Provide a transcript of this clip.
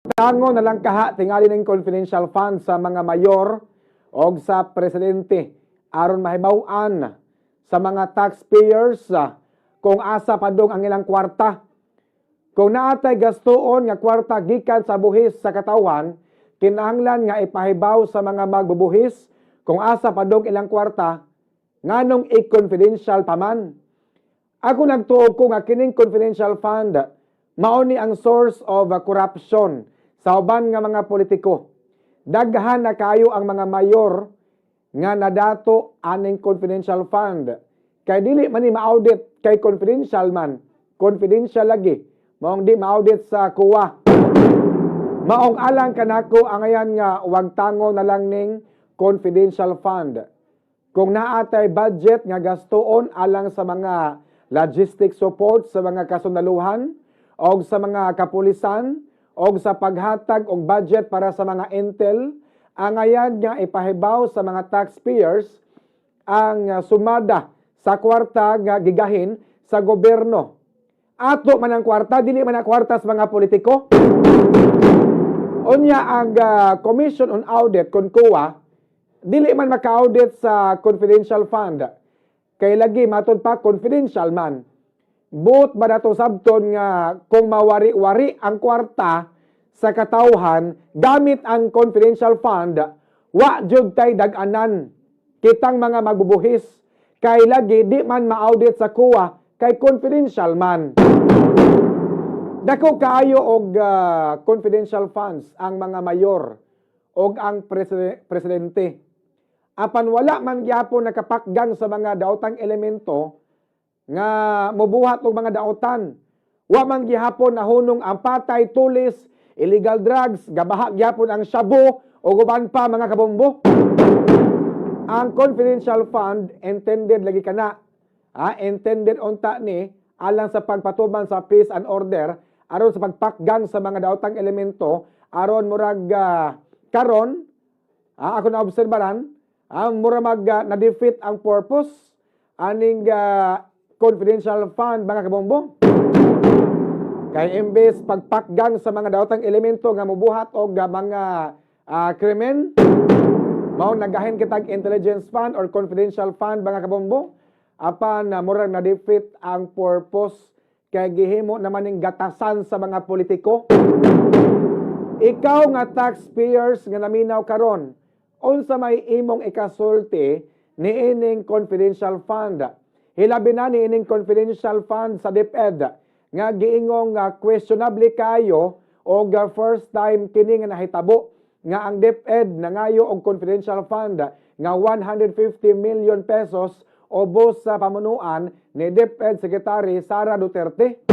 Tango na lang kaha tingali ning confidential fund sa mga mayor og sa presidente aron mahibaw-an sa mga taxpayers kung asa padong ang ilang kwarta. Kung naatay gastuon nga kwarta gikan sa buhis sa katawhan, kinahanglan nga ipahibaw sa mga magbubuhis kung asa padong ilang kwarta, nganong i-confidential pa man? Ako, nagtuo ko nga kining confidential fund mao ni ang source of corruption sa uban nga mga politiko. Daghan na kayo ang mga mayor nga nadato aning confidential fund. Kay dili man ni ma-audit kay confidential man. Confidential lagi. Maong di ma-audit sa COA. Maong alang kanako, angayan nga wag tango na lang ning confidential fund. Kung naatay budget nga gastuon alang sa mga logistic support sa mga kasundaluhan o sa mga kapulisan o sa paghatag og budget para sa mga intel, angayan nga ipahibaw sa mga taxpayers ang sumada sa kwarta nga gigahin sa gobyerno. Ato man ang kwarta, dili man ang kwarta sa mga politiko. Unya ang Commission on Audit kon COA, dili man maka-audit sa confidential fund. Kay lagi matud pa confidential man. Buot ba nato sabton nga kung mawari-wari ang kwarta sa katawhan gamit ang confidential fund, wa jud tay dag-anan kitang mga magbubuhis kay lagi di man ma-audit sa COA kay confidential man? Dako kaayo og confidential funds ang mga mayor og ang presidente. Apan wala man gyapon nakapakgang sa mga daotang elemento nga mobuhat og mga daotan. Wa man gihapon nahunong ang patay, tulis, illegal drugs, gabaha gyapon ang shabu ug uban pa, mga kabombo. Ang confidential fund intended lagi kana. Intended unta ni alang sa pagpatuman sa peace and order, aron sa pagpakgang sa mga daotang elemento, aron murag karon ako na obserbaran mura mag na-defeat ang purpose aning confidential fund, mga kabombo. Kay imbes pagpakgang sa mga daotang elemento nga mobuhat og mga krimen, mao nagahin kitag intelligence fund or confidential fund, mga kabombo. Apan murag na-defeat ang purpose kay gihimo naman ning gatasan sa mga politiko. Ikaw nga taxpayers nga naminaw karon, unsa may imong ikasulti niining confidential fund? Hilabi na niining confidential fund sa DepEd nga giingong questionable kayo og first time kini nga nahitabo nga ang DepEd nangayo og confidential fund nga 150 million pesos ubos sa pamunuan ni DepEd Secretary Sara Duterte.